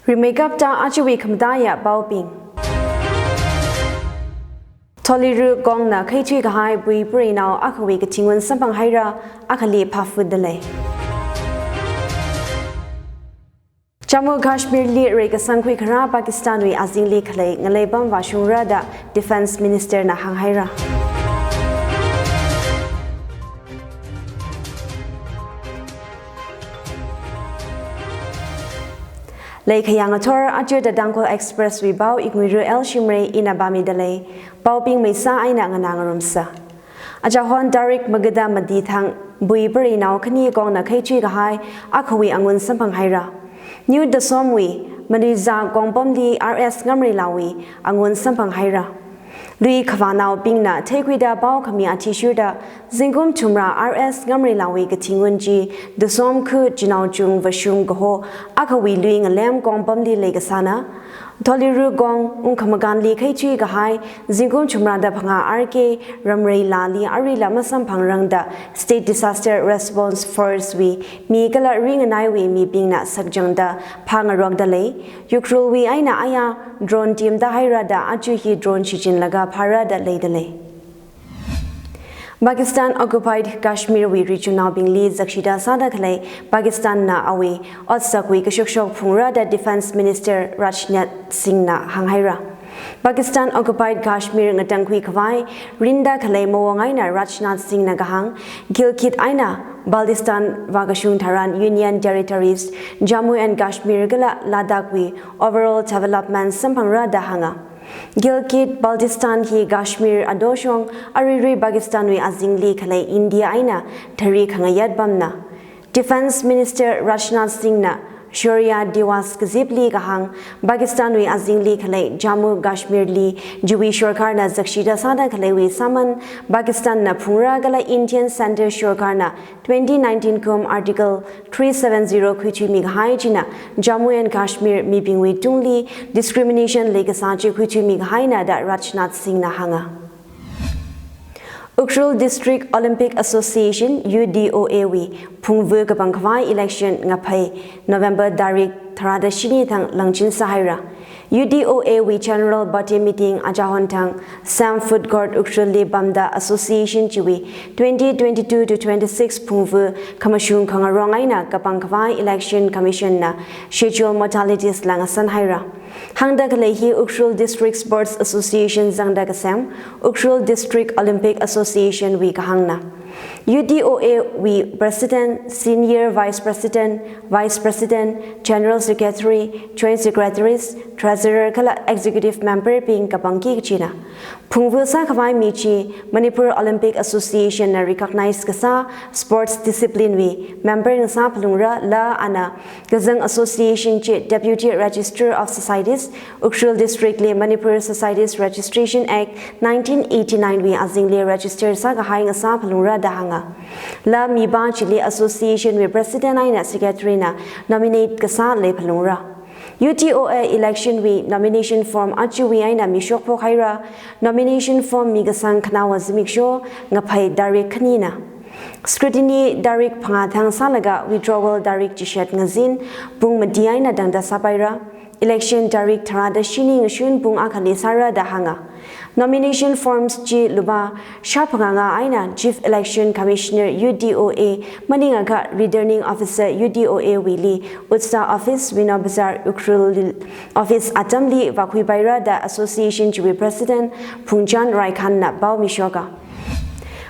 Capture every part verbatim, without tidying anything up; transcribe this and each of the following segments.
Rimeikapta ajawui khamataiya paobing. Tholiru Kongna khaithui kahai bui pureinao akhawui kathingun samphang haira, akhali phāfut dalei. Jammu Kashmir li reikasang khuikhara Pakistan wui azingli khalei ngaleipam vāshungra da Defence Minister na hānghaira. Leikhayang athor aja da Tangkhul Express wui pao Iknguiru L Shimray ina pāmi dalei. Paobing meisā eina nganā ngarumsa. Achahon tarik magada mati thang bui pureinao khani Kongna khaithui kahai akhawui angun samphang haira. New Dosom wui Manuiza Kongpamli R S Ngamreilawui angun samphang haira. Lui khavānaobingna theikhuida pao khami athishurda zingkum thumrā R S Ngamreilawui kathingun chi Dosom khu Chinaochung Vashung kaho akhawui lui ngalem Kongpamli leikasāna. Tholiru Kong ungkhamakānli khaithui kahai zingkum thumrāda phangā R K Ramreilali arila masamphangrangda State Disaster Response Force wui mi kala ringanaiwui mibingna sakchangda phāngarok dalei. Ukhrulwui eina aya drone team tāhaira da aja hi drone shichinlaga phāra da leidalei. Pakistan occupied Kashmir wui regionnaobingli zakshida sāda khalei Pakistan na awui otsakwui kashokshok phungra da Defence Minister Rajnath Singh na hānghaira. Pakistan occupied Kashmir ngatangkhui khavai rinda khalei mawong eina Rajnath Singh na kahāng, Gilgit eina Baltistan vākashung tharan Union Territories, Jammu and Kashmir kala Ladakh wui overall development samphangra da hānga. Gilgit Baltistan hi Kashmir adoshong aruirui Pakistan wui azingli khalei India eina thari khangayat pamna. Defence Minister Rajnath Singh na Shaurya Diwas kazipli kahāng, Pakistan wui azingli khalei Jammu Kashmir li chiwui sorkarna zakshida sāda khaleiwui sāman Pakistan na phungra kala Indian Centre sorkarna twenty nineteen kum Article three seven zero khuithuimi kahai china Jammu and Kashmir mibingwui tungli discrimination leikasā chi khuithuimi kahaina da Rajnath Singh na hānga. Ukhrul District Olympic Association, U D O A wui phungvu kapangkhavai election ngaphei November tarik tharāda shini thang langchin sāhaira. U D O A wui General Body Meeting achahon thang Sam Food Court Ukhrulli pamda association chiwui twenty twenty-two to twenty-six phungvu khamashung khangarong eina kapangkhavai Election Commission na schedule modalities la ngasanhaira. Hāngda khalei hi Ukhrul District Sports Association zangda kasem Ukhrul District Olympic Association wui kahāngna. U D O A wui President, Senior Vice President, Vice President, General Secretary, Joint Secretaries, Treasurer kala Executive Member bing kapangki kachina. Phungvu sākhavai mi chi Manipur Olympic Association na recognize kasā sports discipline wui member ngasā phalungra. La ana kazang association chi Deputy Registrar of Societies, Ukhrul District li Manipur Societies Registration Act nineteen eighty-nine wui azingli register sākahai ngasā phalungra da hānga. La mipā chili association wui president eina secretary na nominate kasā lei phalungra. U D O A election wui nomination form achiwui eina mishok phokhaira. Nomination form mikasang khanaowa zimiksho ngaphei tarik khanina. Scrutiny tarik phangā thang sālaga withdrawal tarik chishat ngazin pung mati eina tangda sāpaira. Election tarik tharāda shini ngashun pung akhali sāra da hānga. Nomination forms chi lupā shāphangā eina Chief Election Commissioner U D O A maningakha Returning Officer U D O A wuili Utsa Office, Vino Bazar, Ukhrul Office atamli vākhuipaira da association chiwui President Phungchan Raikhan na pao mishoka.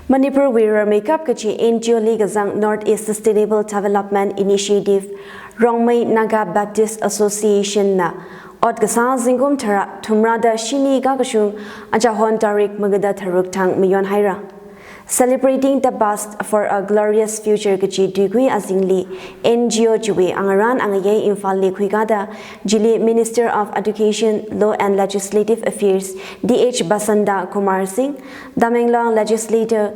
Manipur wui rarmeikap kachi N G O li kazang North East Sustainable Development Initiative, Rongmei Naga Baptist Association na ot kasā zingkum thara-, thumrāda shini kakashung achahon tarik magada tharuk thang mayonhaira. Celebrating the Past for a Glorious Future kachi tuikui azingli N G O chiwui angarān angayei Imphal li khuikada chili Minister of Education, Law and Legislative Affairs, D H Basanta Kumar Singh, Tamenglong Legislator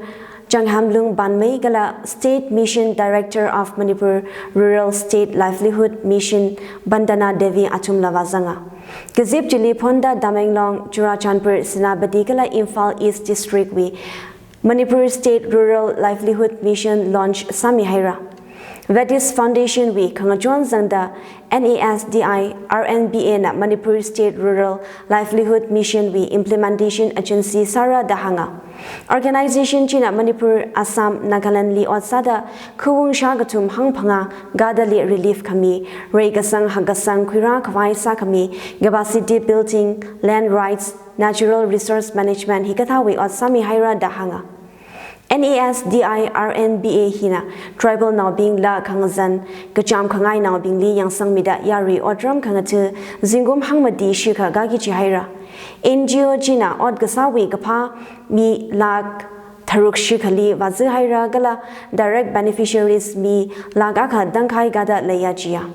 Changhamlung Banmei kala State Mission Director of Manipur Rural State Livelihood Mission Bandana Devi athumla vāzanga. Kazip chili phonda Tamenglong, Churachandpur, Senapati kala Imphal East District wui Manipur State Rural Livelihood Mission launch sāmihaira. Vedis Foundation wui khangachon zangda N A S D I R N B A na Manipur State Rural Livelihood Mission wui implementation agency sāra da hānga. Organization china Manipur, Assam, Nagaland li ot sāda khawung shākathum hangphangā gadali relief khami, reikasang hakkasang khuirā khavai sākhami, capacity building, land rights, natural resource management hikathāwui ot sāmihaira da hānga. N A S D I R N B A hina tribal naobing lakh khangazan kachām khangai naobingli yangsangmida yarui otram khangatha zingkum hangmati shikha kaki chihaira. N G O china ot kasāwui kaphā mi lakh tharuk shikhali vāzihaira kala direct beneficiaries mi lakh akha tangkhai kada leiya chiya.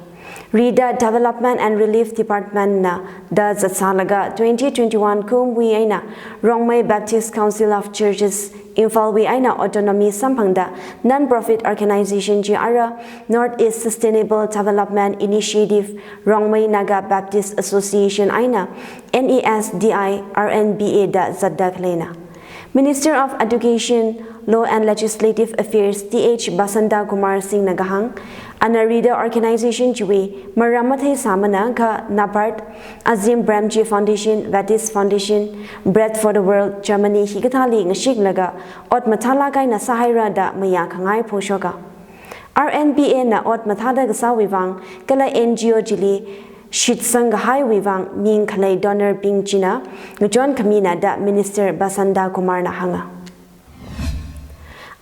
Rida Development and Relief Department na da zatsālaga twenty twenty-one kumwui eina Rongmei Baptist Council of Churches Imphal wui eina autonomy samphangda non-profit organization chi ara North East Sustainable Development Initiative, Rongmei Naga Baptist Association eina N A S D I R N B A da zatda khaleina. Minister of Education, Law and Legislative Affairs T H Basanta Kumar Singh na kahāng, ana rida organization chiwui maram matheisāmana kha NABARD, Azim Premji Foundation, Vedis Foundation, Bread for the World, Germany hikathāli ngashiklaga ot mathālāk eina sāhaira da mayā khangai phongshoka. R N B A na ot mathāda kasāwui vang kala N G O chili shitsang kahaiwui vang ming khalei donor bing china ngachon khamina da Minister Basanta Kumar na hānga.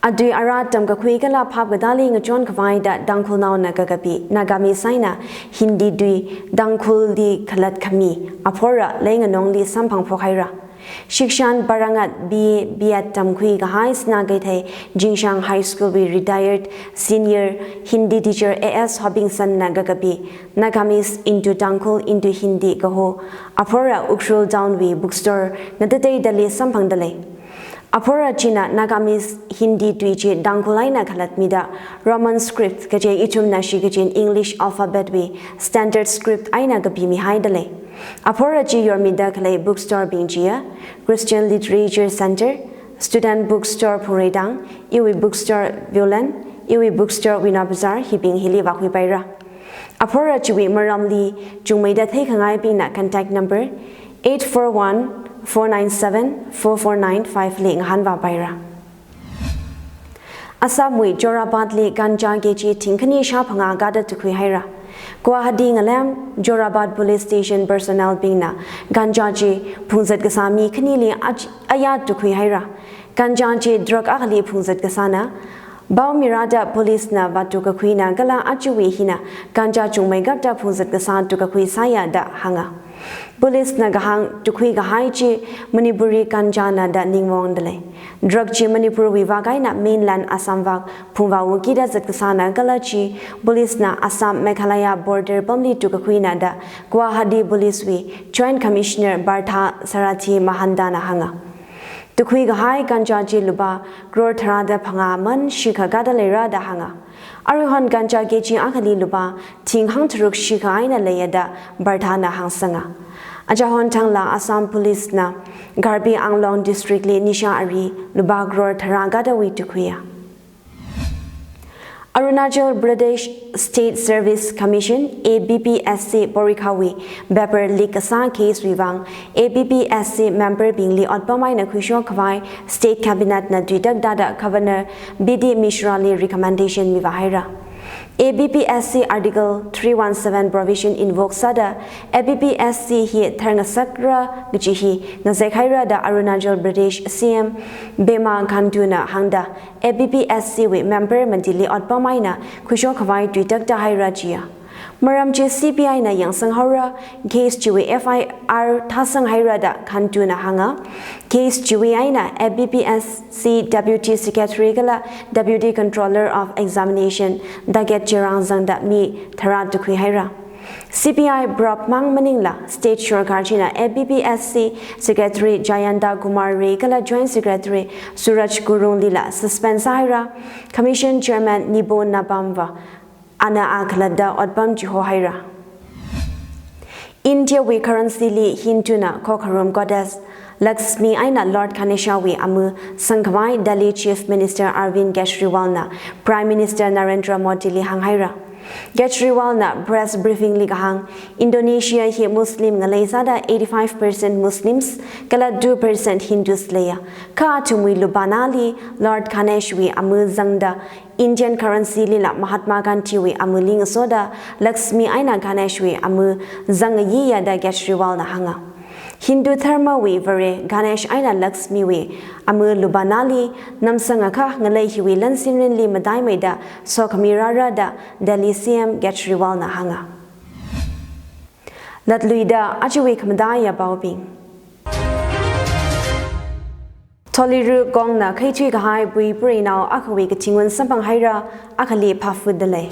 Atui ara tamkakhui kala phap katāli ngachon khavai da Tangkhulnaona kakapi Nagamese eina Hindi tui Tangkhulli khalat khami aphora leinganongli samphang phokhaira. Shikshan parangat B A B Ed tamkhui kahai Sinā Keithei Zingshang High School wui retired senior Hindi teacher A S Hobingson na kakapi Nagamese into Tangkhul into Hindi kaho aphora Ukhrul Town wui bookstore ngatateidali samphangda lei. Aphora china Nagamese Hindi tui chi Tangkhul eina khalatmida Roman script kaje ithumna shikachin English alphabet wui standard script eina kapimihaida lei. Aphora chi yormida khalei bookstore bing chiya Christian Literature Center, Student Bookstore Phungreitang, iwui bookstore Viewland, iwui bookstore Vinod Bazar hibing hili vākhuipaira. Aphora chiwui maramli chungmeida theikhangaibingna contact number eight four one, four nine seven, four four nine five li ngahānvāpaira. Assam wui Jorabat li ganja K G thingkhani shāphangā kada tukhuihaira. Guwahati ngalem Jorabat Police Station personnel bingna ganja chi phungzat kasā mi khanili ach-, aya tukhuihaira. Ganja chi drug akhali phungzat kasāna. Pao mirāda police na vātukkakhuina kala ajawui hina ganja chungmeikapta phungzat kasā tukkakhui sāya da hānga. Police na kahāng tukhui kahai chi Manipuri ganja na da ningmaongda lei. Drug chi Manipur wui vak eina mainland Assam vak phungvāwukida zat kasāna kala chi police na Assam Meghalaya border pamli tukkakhuina da Guwahati Police wui Joint Commissioner Partha Sarathi Mahanta na hānga. Tukhui kahai ganja chi lupā crore tharāda phangā man shikha kada leira da hānga. Aruihon ganja K G akhali lupā thing hangtharuk shikha eina leiya da Partha na hāngsanga. Achahon thangla Assam Police na Karbi Anglong District li nisha ari lupā crore tharā kadawui tukhuiya. Arunachal Pradesh State Service Commission, A P P S C, porikha wui paper leak kasā case wui vang A P P S C member bingli otpam eina khuishok khavai State Cabinet na tuitakda da Governor B D Mishra li recommendation mivāhaira. A P P S C Article three one seven provision invoke sāda A P P S C hi tharngasakra kaji hi ngazekhaira da Arunachal Pradesh C M Pema Khandu na hāngda A P P S C wui member matili otpam eina khuishok khavai tuitakta haira chiya. Maram chi C B I na yangsanghaora, case chiwui F I R thāsanghaira da Khandu na hānga. Case chiwui eina A P P S C Deputy Secretary kala Deputy Controller of Examination docket chirang zangda mi tharā tukhuihaira. C B I probe mang maningla State Sorkar china A P P S C Secretary Jayanta Kumar Ray kala Joint Secretary Suraj Gurung lila suspend sāhaira. Commission Chairman Nibo Nabamva ana a khalatta otpam chihohaira. India wui currency li Hindu na khokharum goddess Lakshmi eina Lord Ganeshawui ama sangkhavai Delhi Chief Minister Arvind Kejriwalna Prime Minister Narendra Modili hānghaira. Kejriwalna press briefing li kahāng, Indonesia hi Muslim ngalei sāda eighty-five percent Muslims kala two percent Hindus leiya. Kha athumwui lupanali Lord Ganeshwui ama zangda Indian currency lila Mahatma Gandhiwui amali ngasoda Lakshmi eina Ganeshwui ama zangayiya da Kejriwalna hānga. Hindu dharmawui Vare Ganesh eina Lakshmiwui ama lupanali namsangakha ngalei hiwui lansinrinli mataimeida sokhami rāra da Delhi C M Kejriwalna hānga. Latluida ajawui khamataiya paobing. Tholiru Kongna khaithui kahai bui pureinao akhawui kathingun samphanghaira, akhali phāfutda lei.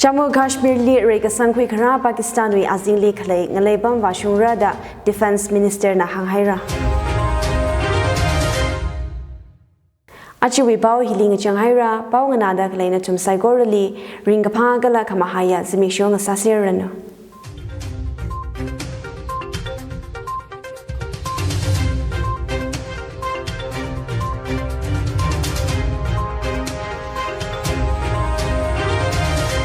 Jammu Kashmir li reikasang khuikharā Pakistan wui azingli khalei ngalei pam vāshungra da Defence Minister na hānghaira. Ajawui pao hili ngachanghaira, pao nganāda khalei nathum saikorali ringkaphā kala khamahaiya zimiksho ngasāserranu.